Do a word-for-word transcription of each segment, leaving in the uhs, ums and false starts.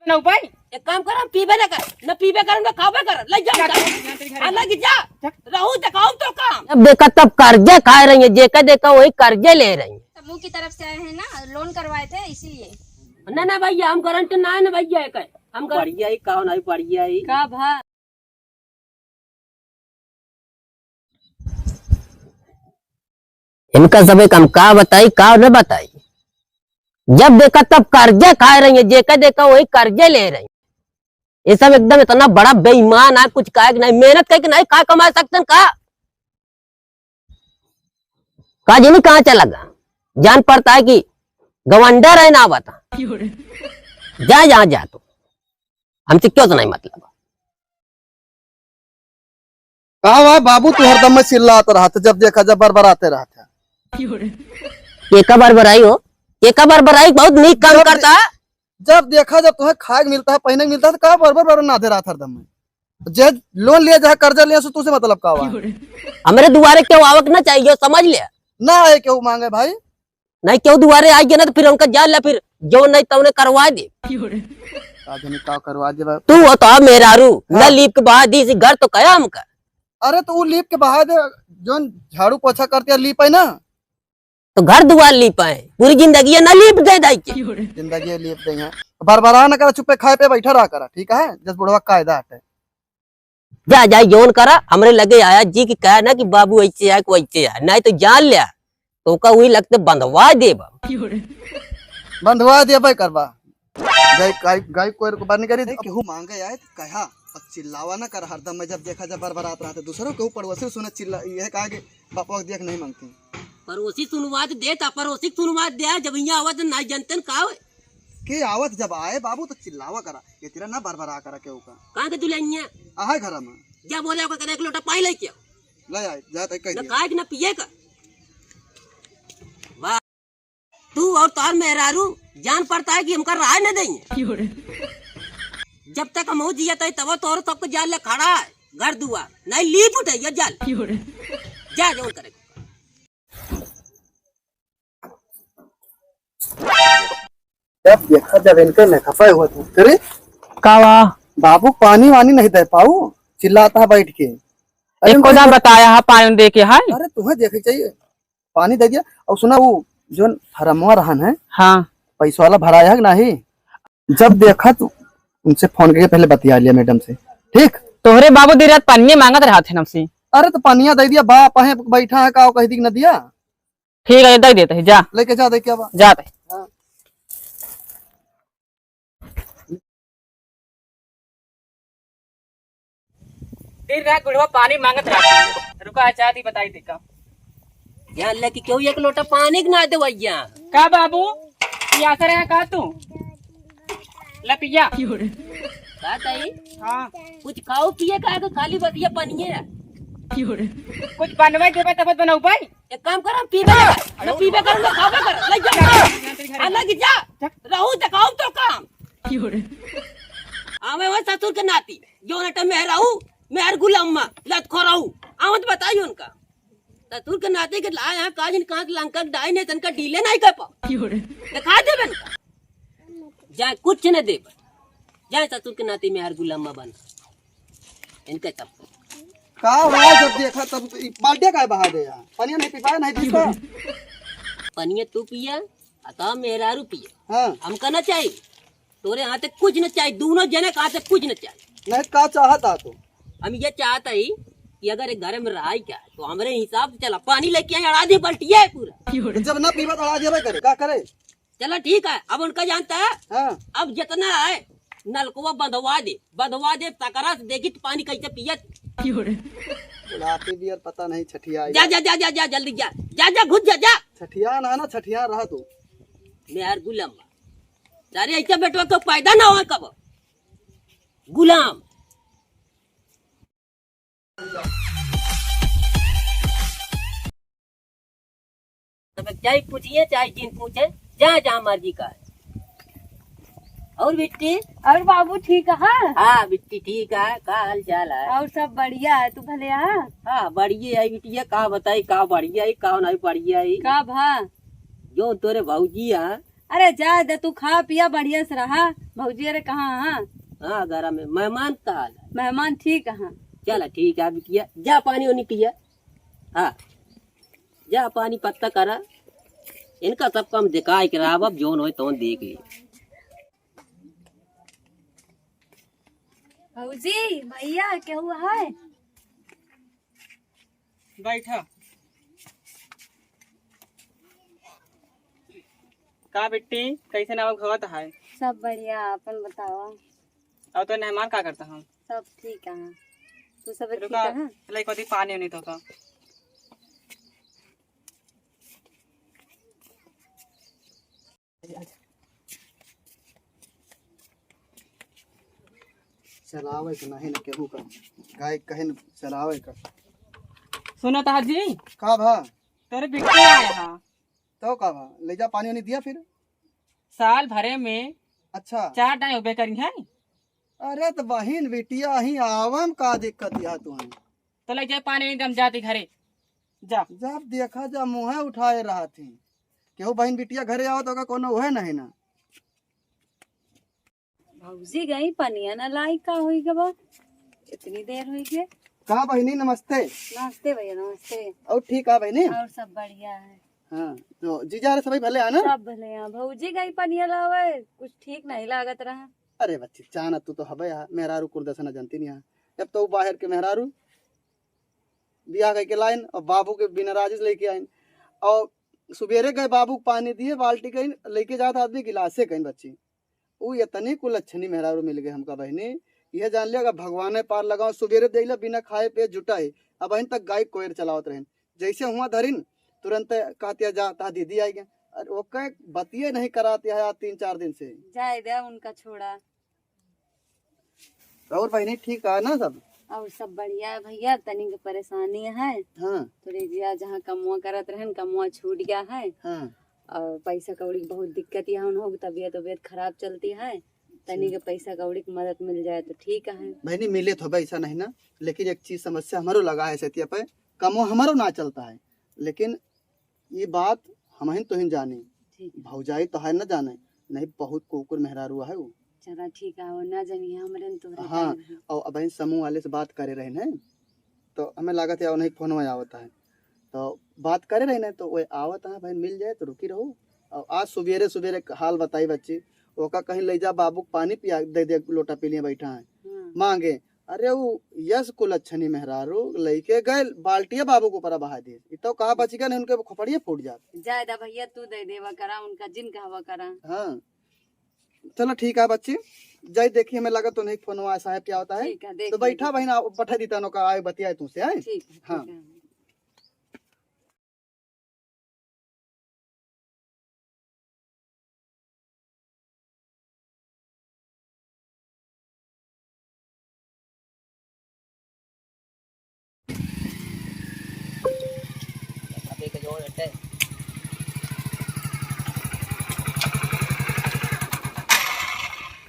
ना भाई। एक काम कर, हम पीबे ना कर, ना पीबे कर, ना खाबे कर, ले जा, जा, जा, जा, जा, जा। अलग जा। जा। रहू देखाओ तो काम। जब देखा तब कर्जे खाए रही है, जेका देखा वही कर्जे ले रही है। समूह की तरफ से आए हैं ना, लोन करवाए थे इसीलिए। ना, ना भैया, हम गारंटी ना है ना भैया, एक है। हम गार- बढ़िया ही, कौन है बढ़िया ही? का भा? इनका सब एक हम का बताई, का न बताई। जब देखा तब कर्जे खाए रही है, जेका देखा वही कर्जे ले रही। ये सब एकदम इतना बड़ा बेईमान है, कुछ काहे के नहीं, मेहनत करके नहीं का कमा सकते हैं का? का जानी कहाँ चला गा? जान पड़ता है कि गवंडर है ना बता। जा, जा, जा तू। हमसे क्यों तो नहीं मतलब। का हुआ बाबू, तू हरदम में चिल्लात रहत, जब देखा जब बरबराते रहत है। केका बरबराई हो? केका बरबराई? बहुत नीक काम जब दे-, करता है। जब देखा जब तुम्हें खाए के मिलता है, पहने के मिलता है, तो का बरबर बरबर नादे रहत हरदम में? जे लोन लिया, जहाँ कर्जा लिया, सो तुझसे मतलब का हुआ? हमरे दुआरे केहू आवक ना चाहिए, समझ ले। ना आए केहू मांगे भाई। नहीं, केहू दुआरे आई गया ना, तो फिर उनका जान ले, फिर जो नहीं तौने करवा दे। का जाने का करवा दे बा-, तू हो तो मेहरारू, न हाँ। लीप के बहा दी, इसी घर तो कया हमका। अरे तो वो लीप के बहा दे, जोन झाड़ू पोछा करते हैं, लीप है ना। तो घर दुआर लीप है, पूरी जिंदगी न लीप दे दाई के। जिंदगी लीप दे हैं। बरबरा न करा, चुप्पे खाए पे बैठा रहा करा, ठीक है? जस बुढ़वा कायदा हटे। जा, जा, जौन करा, हमरे लगे आया जी कि कहा ना कि बाबू ऐसे है, कि वैसे है, नहीं तो जान लिया, तो का वही लगते बंधवा देब। बंधवा देबे करबा। गाय, गाय, गाय कोयर को बाहर निकाली। अरे, केहू मांगे आए तो कहा, और चिल्लावा ना कर हरदम में, जब देखा जब बरबरात रहते, दूसरों केहू पड़ोसी सुने चिल्ला, यह कहा कि बापा के देख नहीं मांगती। पड़ोसी सुनवात देता, पड़ोसी सुनवात दे, जब यहाँ आवत ना जनतन का होए? के आवत जब आए बाबू तो चिल्लावा करा, ये तेरा ना बरबरा करा केहू का। कहाँ के दुल्हनिया? आहे घर में। जा बोले ओकर एक लोटा पानी लेके आओ। ले आए, जा तक कह ना दिया। खाए के ना पिए का। वाह। तू और तोहर मेहरारू जान पड़ता है कि हमका राय न देंगे। जब तक हम हो जियत है तब तोहर सबको जान ले खड़ा है, घर दुआर नहीं लीप उठे ये जाल। जा जौन करे। जब देखा जब इनके न खपाए हुआ तू करे। का हुआ? बाबू पानी वानी नहीं दे पाऊ, चिल्लाता है बैठ के। अरे एको उनके दाम बताया है पानी दे के है? अरे तुम्हें देखे के चाहिए, पानी दे दिया। और सुना वो जो फरमवा रहन है, हाँ। पैसा वाला भराया है कि नहीं? जब देखा तू उनसे फोन करके पहले बतिया लिया मैडम से, ठीक? तोहरे बाबू दिन रात पानी मांगत रहत है हमसे। अरे तो पानिया दे दिया, बाप है बैठा है का कह दी कि न दिया? ठीक है, दे देते हैं, जा। लेके जा, दे क्या बा? जाते हैं। हाँ। दिन रात बुढ़वा पानी मांगत रहता है। रुका, चाह दी बताई देखा। या अल्लाह की क्यों एक लोटा पानी के ना दे भैया? का बाबू, पियासा रहा का तू? ले पिया। का ताई? हाँ। कुछ खाओ पिए का, तो खाली बतिया पानी है। कुछ बनवाई देबा तब बनऊ भाई। एक काम कर, हम पीबे ना, ना पीबे कर, ना खाबे कर, ले जा। अलग जा, रहू देखाओ तो काम। आवे हो ससुर के नाती, जो नट में रहू, मैं हर गुलाम मा, लत खो रहू। आवत बताई उनका। ससुर के नाती के लाए हैं, काजिन कांक लंका डाई ने तनका डीले नहीं कर पाओ। दिखा देबे उनका। जाए कुछ न देबे। जाए ससुर के नाती में हर गुलाम मा बन। इनका चप्पल। का हुआ जब देखा तब तो ई बाल्टिया काहे बहा दे यार? पनिया नहीं पी पाया, नहीं पीता। पनिया तू पिया, अता मेहरारू पिया। हाँ। हमका ना चाहिए। तोरे हाथे कुछ न चाहिए, दोनों जने के हाथे कुछ न चाहिए। नहीं, का चाहत आ तू? हम ये चाहत ही कि अगर एक घर में रहा क्या, तो हमरे हिसाब से चला, पानी लेके आए, अड़ा दे बाल्टिया है पूरा। तो जब ना पीबा तो अड़ा देबे करे, का करे? चला ठीक है, अब उनका जानता है। हाँ। अब जितना है, नलकवा बंधवा दे, बंधवा दे, तकरा से देखी तो पानी कैसे पियत। बुढ़ापे भी यार पता नहीं छठिया जा, आएगा। जा, जा, जा, जा, जल्दी जा, जा, जा, घुस जा, जा। छठिया ना, ना, छठिया रहा तू। मैं यार गुलाम बा। सारे ऐसे बेटवा को पैदा ना हो कब। गुलाम। तब चाहे पूछिए, चाहे जिन पूछे, जहाँ, जहाँ मर्जी का है। और बिट्टी? और बाबू ठीक है? हाँ, बिट्टी ठीक है। का हाल चाल है? और सब बढ़िया है, तू भले है? हाँ, बढ़िया है बिटिया, का बताई, का बढ़िया है, का नहीं बढ़िया है। का भा? जो तोरे भौजी है, अरे जाए दे, तू खा पिया बढ़िया से रहा। भौजी अरे कहाँ हाँ? हाँ, घरा में। मेहमान का हाल है? मेहमान ठीक है। चला ठीक है, अब किया जा पानी उनी पिया। हाँ, जा पानी पत्ता करा। इनका सब काम दिखाई के रहा, अब जौन होए तौन देख ले। भौजी, भैया, केहू है? बैठा। का बिट्टी, कैसे नाव घवत है? सब बढ़िया, अपन बतावा। और तो मेहमान का करता हम? सब ठीक है। तू सब ठीक रुका, है? चला, एक बार पानी नहीं तो का। चलावे के नहीं न केहू का, गाय कहे न चलावे का। सुनो ताजी। का भा? तोरे बिट्टी आया है। तो का भा? ले जा पानी वानी दिया फिर। साल भरे में अच्छा। चार टाइम उबे करी है। अरे तो बहिन बिटिया ही आवन का दिक्कत या तुहन? तो ले जाए पानी एकदम जाती घरे। जा। जब देखा जब मुँहे उठाए रहा थी। केहू बहिन बिटिया घरे आवत होगा, कोनो उहे नहीं ना। भौजी गई पनिया न लाई, का होई गवा? इतनी देर होई गए। का बहिनी, नमस्ते। नमस्ते भैया, नमस्ते। और ठीक है बहिनी? और सब बढ़िया है। हाँ, तो जीजा रे सभी भले आना? सब भले हैं। भौजी गई पनिया लावे, कुछ ठीक नहीं लागत रहा। अरे बच्ची, चाना तू तो हबे हा, मेहरारू कुल दसना जानती नहीं हा। जब तो बाहर के मेहरारू बियाह करके लाइन और बाबू के बिना राजी से लेके आइन। और सुबेरे गए बाबू के पानी दिए, बाल्टी कहीं लेके जात आदमी गिलासे कहीं बच्ची। उ इतनी कुलच्छनी मेहरारू मिल गए हमका बहिनी, यह जान लिया अगर भगवान ने पार लगाओ, सुबेरे देख लिया बिना खाए पिए जुटा ही, अब बहिन तक गाय कोयर चलावत रहन। जैसे हुआ धरिन, तुरंत कहतिया जा, तहा दीदी आई गए। अरे ओके बतिये नहीं कराते है आज तीन चार दिन से। जाए दे उनका छोड़ा। और बहिनी ठीक है ना सब? और सब बढ़िया है भैया, तनिक परेशानी है। हाँ। तोरे जिया जहाँ कमुआ करत रहन, कमुआ छूट गया है। हाँ। और पैसा कौड़ी की बहुत दिक्कत यहाँ हो, तबीयत उबियत खराब चलती है, तनिक पैसा कौड़ी की मदद मिल जाए तो ठीक है। बहिनी मिले तो पैसा नहीं ना, लेकिन एक चीज समस्या हमारो लगा है सेतिया पे, कमुआ हमारो ना चलता है, लेकिन ये बात हमहिन तोहिन जानी। ठीक है। भौजाई तो है न जाने, नहीं बहुत कुकुर मेहरारू है वो। चला ठीक है, वो ना जानी है, हमरे न तोहरे हाँ, जाने है। और अबहिन समूह वाले से बात करे रहे हैं, तो हमें लागत है उन्हें फोन में आवता है, तो बात करे रहे ना, तो वो आवत है, बहन मिल जाए तो रुकी रहो। और आज सुबेरे सुबेरे हाल बताई बच्ची, ओका कहीं ले जा बाबू के पानी पिया दे दे, लोटा पी लिए बैठा है, हाँ। मांगे। अरे उ यस कुलच्छनी मेहरारू लइके गए बाल्टिया बाबू के ऊपर बहा दिए। इ तो कहा बच गया नहीं, उनके खोपड़िए फूट जात। जाए दा भैया, तू दे देवा करा, उनका जिन कहवा करा। हाँ, चलो ठीक है बच्ची, जाई देखी, हमें लगा तो नहीं फोनवा साहब क्या होता है। ठीक है, देख तो बैठा लेंगे। बहिन, आप बैठा दी तनो का आए बतियाए तुमसे, हैं? ठीक है, हाँ। ठीक है।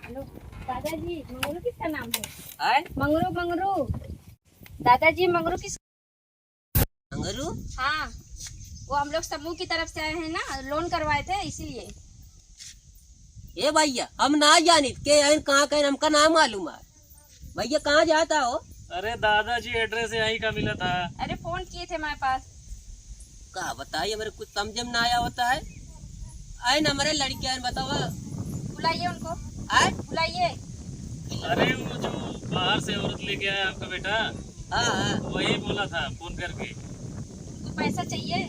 हेलो, दादाजी, मंगरू किसका नाम है? आय? मंगरू, मंगरू। दादाजी, मंगरू किस मंगरू? हाँ, वो हम लोग समूह की तरफ से आए हैं ना, लोन करवाए थे इसीलिए। ए भैया, हम ना जानित के आइन, कहाँ के आइन, हमका ना मालूम है। भैया, कहाँ जाता हो? अरे दादाजी, एड्रेस यहीं का मिला था। अरे, फोन किए थे हमारे पास। का बताई, हमरे कुछ समझ में ना आया होता है। आइन हमरे लड़के आइन, बतावा। बुलाइए उनको। आए? बुलाइए। अरे, वो जो बाहर से औरत लेके आया आपका बेटा, हाँ, हाँ। वही बोला था फोन करके। तो पैसा चाहिए?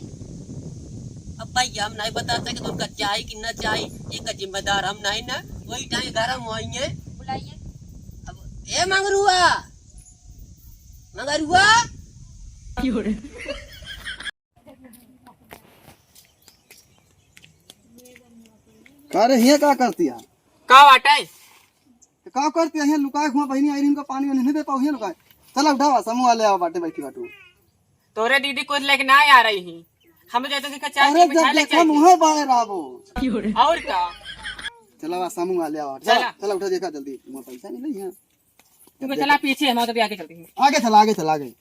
अब भाई, हम नहीं बता सके तो उनका चाही कि ना चाही, एक जिम्मेदार हम नहीं ना, वही टाइम घर हम वही हैं। बुलाइए। अब, ए मंगरुआ, मंगरुआ। का रे, हियाँ का करती है? का बाटे? तो का करती है, हियाँ लुकाए घुमा, बहिनी आई रही, उनका पानी वानी नहीं दे पाऊ, हियाँ लुकाए। चला उठावा, समूह वाले आवा बाटे, बैठी बाटू। तोरे दीदी कुछ लेके ना आ रही ही। हम जाते देखा चार अरे, किलो मिठाई जब लेके देखा आई थी। मुँहे बाए राबो। और का? चला वा, समूह वाले आवा। चला, चला। चला उठा, देखा जल्दी, तुम्हारा पैसा नहीं है। तुम चला पीछे, हम तो भी आगे चलते हैं। आगे चला, आगे चला, आगे।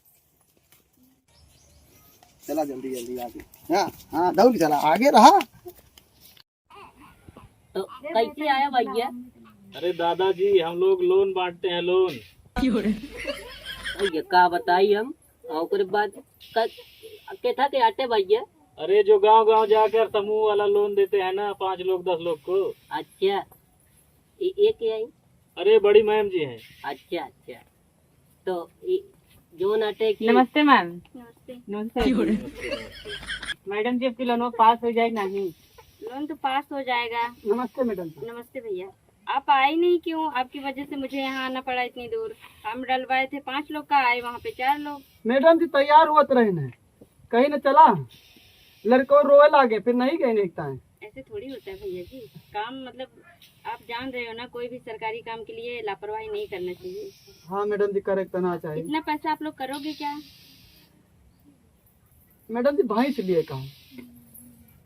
चला जल्दी, जल्दी आगे। हाँ, हाँ, दौड़ के चला, आगे रहा। तो कैसे आया भैया? अरे दादाजी, हम लोग लोन बांटते हैं, लोन। भैया का बताई हम, और ओकरे बाद क-, केथा के आटे भैया? अरे जो गांव गांव जाकर समूह वाला लोन देते हैं ना, पाँच लोग दस लोग को। अच्छा, ए-, एक आई। अरे बड़ी मैम जी हैं। अच्छा अच्छा, तो ई जोन आटे की नमस्ते मैम। नमस्ते। नमस्ते। मैडम जी, आपकी लोन पास हो जाए नहीं? लोन तो पास हो जाएगा। नमस्ते मैडम। नमस्ते भैया, आप आए नहीं क्यों? आपकी वजह से मुझे यहाँ आना पड़ा इतनी दूर। हम डलवाए थे पाँच लोग का, आए वहाँ पे चार लोग। मैडम जी तैयार होत रहे न, कहीं न चला, लड़को रोए लागे, फिर नहीं गए नहीं ताए। ऐसे थोड़ी होता है भैया जी, काम मतलब आप जान रहे हो ना, कोई भी सरकारी काम के लिए लापरवाही नहीं करना चाहिए। हाँ मैडम जी, करे तो ना चाहिए। इतना पैसा आप लोग करोगे क्या? मैडम जी भैंस लिए कहा।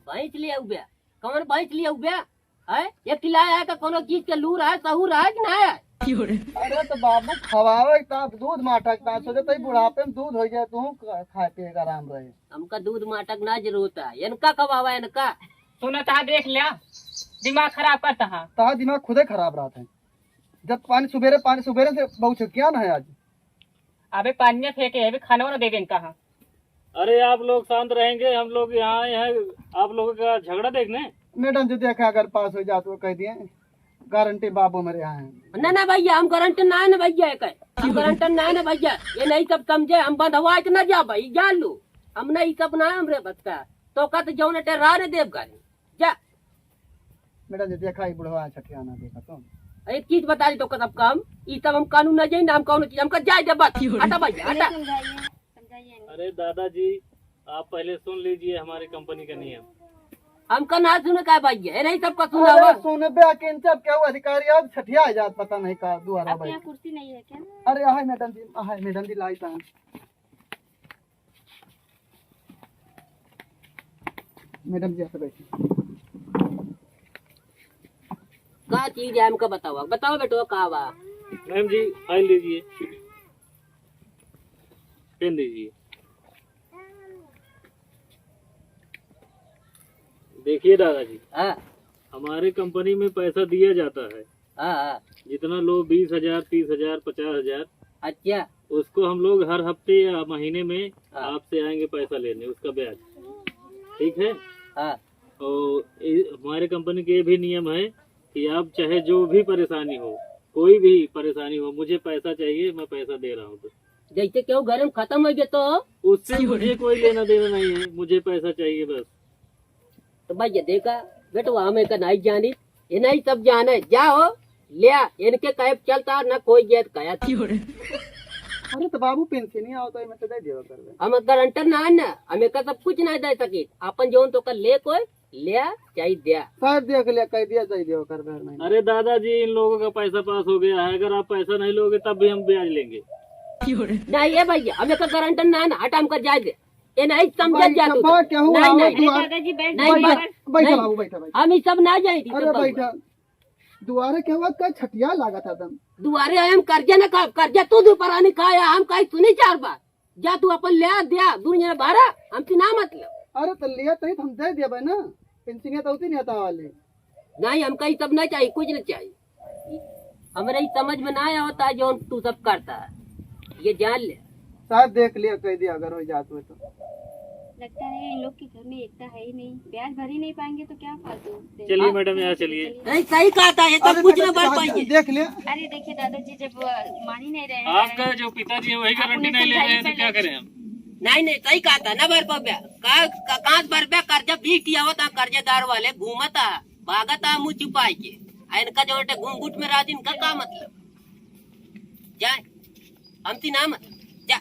भैंस लिए उब्या? कौन भैंस लिए उब्या? है? ये खिलाया है का कोनो चीज के लूर है, सहूर है कि ना है? अरे तो बाबू खवावे का दूध माठा का सोचे तई बुढ़ापे में दूध हो जाए, तू खाए पिए का आराम रहे। हमका दूध माठा का ना जरूरत है, इनका खवावा इनका। सुना तहा देख लिया, दिमाग खराब करता है। तहा दिमाग खुदे खराब रहता है। जब पानी सुबेरे, पानी सुबेरे से बहुत छुट्टियां ना है आज। अबे पानी में फेंके, अबे खाना वाना देवे इनका, हाँ। अरे आप लोग शांत रहेंगे, हम लोग यहाँ आए हैं आप लोगों का झगड़ा देखने। मैडम जी देखा अगर पास हो जात तो कह दिए गारंटी बाबू मेरे यहाँ है। ना ना भैया, हम गारंटी ना है ना भैया, एक है। हम गारंटी ना है ना भैया, ये नहीं सब समझे, हम बंधवा के ना जा भाई, जान लो। हम नहीं सब ना हमरे बस का, तो का तो जौन अटे राह ने देव गारी। जा। मैडम जी देखा ही बुढ़वा छठियाना देखा तो। एक चीज बता दी तो का सब काम, ई सब हम कानून ना जाई ना, हम कौनो चीज, हमका जाए दे बस। हटा भैया, हटा। समझाइए, समझाइए इन्हें। अरे दादाजी, आप पहले सुन लीजिए हमारी कंपनी का नियम। हमका ना सुने का भैया, ये नहीं सबका सुनावा। अरे सुनबे के इन सब केहू अधिकारी अब छठिया जात पता नहीं का दुआरा आपके बैठ। यहाँ कुर्सी नहीं है क्या? अरे आहे मैडम जी, आहे मैडम जी, लाई तान। मैडम जी, आप बैठिए। का चीज है हमका बतावा, बतावा बेटवा का बा? मैम जी, फाइल दीजिए, पेन दीजिए। देखिए दादाजी, हाँ। हमारे कंपनी में पैसा दिया जाता है। हाँ, हाँ। जितना लो, बीस हजार, तीस हजार, पचास हजार, अच्छा। उसको हम लोग हर हफ्ते या महीने में हाँ। आपसे आएंगे पैसा लेने, उसका ब्याज, ठीक है? हाँ। और ये हमारे कंपनी के ये भी नियम है कि आप चाहे जो भी परेशानी हो, कोई भी परेशानी हो, मुझे पैसा चाहिए, मैं पैसा दे रहा हूँ। तो जैसे केहू घर में खत्म हो गया तो? उससे मुझे कोई लेना देना नहीं है, मुझे पैसा चाहिए बस। तो भैया देखा, बेटवा हम एका नहीं जानी, ये नहीं सब जाने, जाओ, ले आ, इनके कहे चलता ना कोई गया तो कहा था। अरे तो बाबू पेंशन ही आवता है, मैं तो दे देवा करबे। हम गारंटर ना है ना, हम एका सब कुछ नहीं दे सकी, अपन जौन तो कर ले कोई, ले आ, चाहे दे आ। साहब देख लिया, कह दिया, दे देवा करबे हर महीने। अरे दादाजी, इन लोगों का पैसा पास हो गया है, अगर आप पैसा नहीं लोगे तब भी हम ब्याज लेंगे। नहीं ये भैया, हम एका गारंटर ना है ना, हटा हमका जाए दे। ये नहीं समझत भाई, जा तू सब तो। केहू नहीं, आवे नहीं। दुआर-, अरे दादाजी, बैठ नहीं, जाइए। बैठ, बैठ, नहीं। बाबू, बैठा, बैठा। हम ई सब ना जाई थी अरे तो बाबू। बैठा। दुआरे केहू का छठिया लागत है तुम। दुआरे हम कर्जा न खा, कर्जा तू दू परानी खाया, हम कहीं सुनी चार बार। जा तू अपन ले आ, दे आ, दुनिया भरा, हमसे ना मतलब। अरे तो लिया तो ही तो हम दे देबे ना, पेंशनिया तो होती नहीं आता वाली। नहीं, हमका ई सब ना चाहिए, कुछ ना चाहिए। हमरे ई समझ में ना आवता है जौन तू सब करता है, ये जान ले। साहब देख लिया, कह दिया अगर हो जात में तो। लगता है इन लोग के घर में एकता है ही नहीं, ब्याज भर ही नहीं पाएंगे तो क्या फालतू। चलिए आप मैडम, यहाँ चलिए। चलिए। नहीं, सही कहा था, ये सब अरे कुछ बेटा, ना भर पाएंगे। देख लिया। अरे देखिए दादाजी, जब, अ, मान ही नहीं रहे हैं, आपका जो पिताजी है वही आप गारंटी उन्हें नहीं ले रहे हैं तो समझाइए क्या पहले। करें हम? नहीं, नहीं, सही कहा था, ना भर पाबे। का, का, कहाँ से भरबे? कर्जा बीस टिया होता, कर्जेदार वाले घूमता, भागता मुँह छुपाई के। आ इनका जो अटे घूंघट में राज, इनका का मतलब? जाए, हमसे ना मतलब, जा।